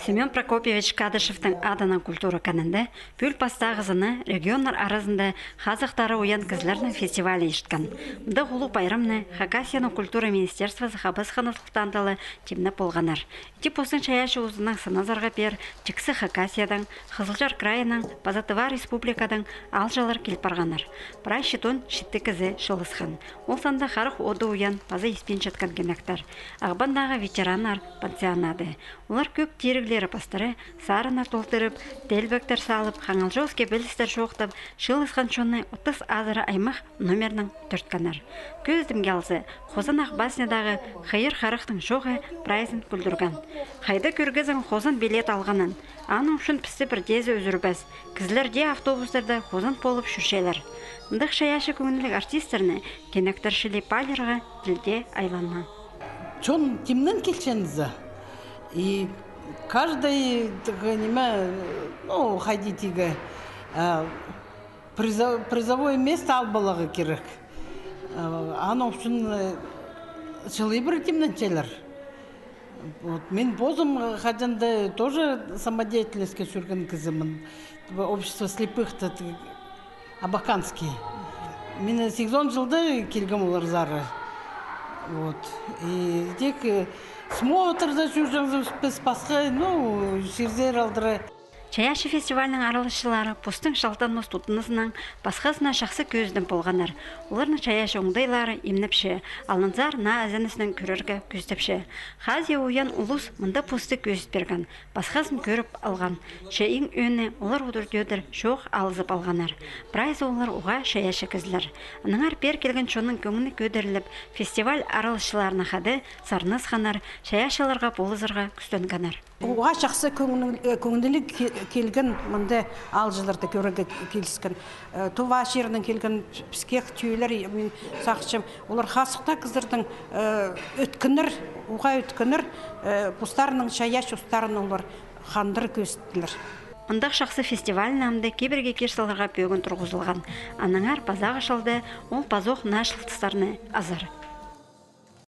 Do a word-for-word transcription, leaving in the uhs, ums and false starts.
Семён Прокопьевич Кадышевтің адынаң культура кінінде пӱӱл пастағызына регионнар аразында хазахтары уян кізілернің фестивалі ирткен. Мындағ улуғ пайрамны Хакасияның культура министерствозы хабасханнас сылтаанда ла тимнеп полғаннар. Іди постың чайаачы узынаң сыназарға пеер тиксі Хакасиядаң, Хызылчар крайынаң паза Тыва республикадаң аалҷылар кил парғаннар. Прай читон читі кізі чыылысхан. Ол санда харах одыртхан паза испинчеткен кенектер. Ағбандағы ветераннар пансионады. Олар кӧк тиріглері пастыра сарыннар толдырып, теелбектер салып, хаңалҷоос кибелістер чоохтап, чыылысхан чонны отыс азыра аймах номернең тӧрткеннер. Кӧзідімге алза, хозан Ағбаснядағы хайыр-харахтың чоғы прайзын кӱлдірген. Хайда кӧргезің хозан билет алғанын? Аның ӱчӱн пісті пірдеезі ӱзӱрбес. Кізілер дее автобустарда хозан полып чӧрчелер. Мындағ чайаачы кӧңніліг артистерні кенектер чіли паалирға тілде айланмаан. Чон тимнең килче за. И каждый, так, ниме, ну, хайди тигі, а, призо-, призовое место алып аларға кирек. А, аның ӱчӱн, э, чылай пір тимненчелер. Вот, мин позым, э, хаҷан даа тоже самодеятельностьке чӧрген кізімін. Общество слепых, та, т-, Абаканский. Мин сигізон чылда килгем оларзар. Вот. И тек, э, смотрда чӧрҷеңміс піс пасха, ну, чирзер алдыра. Чайаачы фестивальның араласчылары постың чалтанмас тудынызынаң пасхазына чахсы кӧзідім полғаннар. Оларның чайаачы оңдайлары имнепче, алнынзар наа ізеністең кӧрерге кӧзідепче. Хазия уян улус мында посты кӧзіт пирген, пасхазын кӧріп алған. Че иң ӧӧні, олар удур-тӧдір чоох алызып алғаннар. Прайзы олар уғаа чайаачы кізілер. Аннаңар пеер килген чонның кӧңні кӧдіріліп, фестиваль араласчыларына хада сарнасханнар, чайаачыларға полызарға кӱстенгеннер. Уғаа чахсы кӧңні-, э, кӧңніліг ки-, килген мында аалҷыларны кӧрерге киліскен. Э, Тува чирінең килген піскек тӧӧйлер, мин сағынчам, олар хазахтаа кізілернің, э, ӧткеннер, уғаа ӧткеннер, э, постарының чайаачы устарын олар хандыра кӧзіттілер. Мындағ чахсы фестивальны амды кибірге кир саларға пӧгін турғызылған. Аннаңар пазағы чылда ол пазох наа чылтыстарны азар.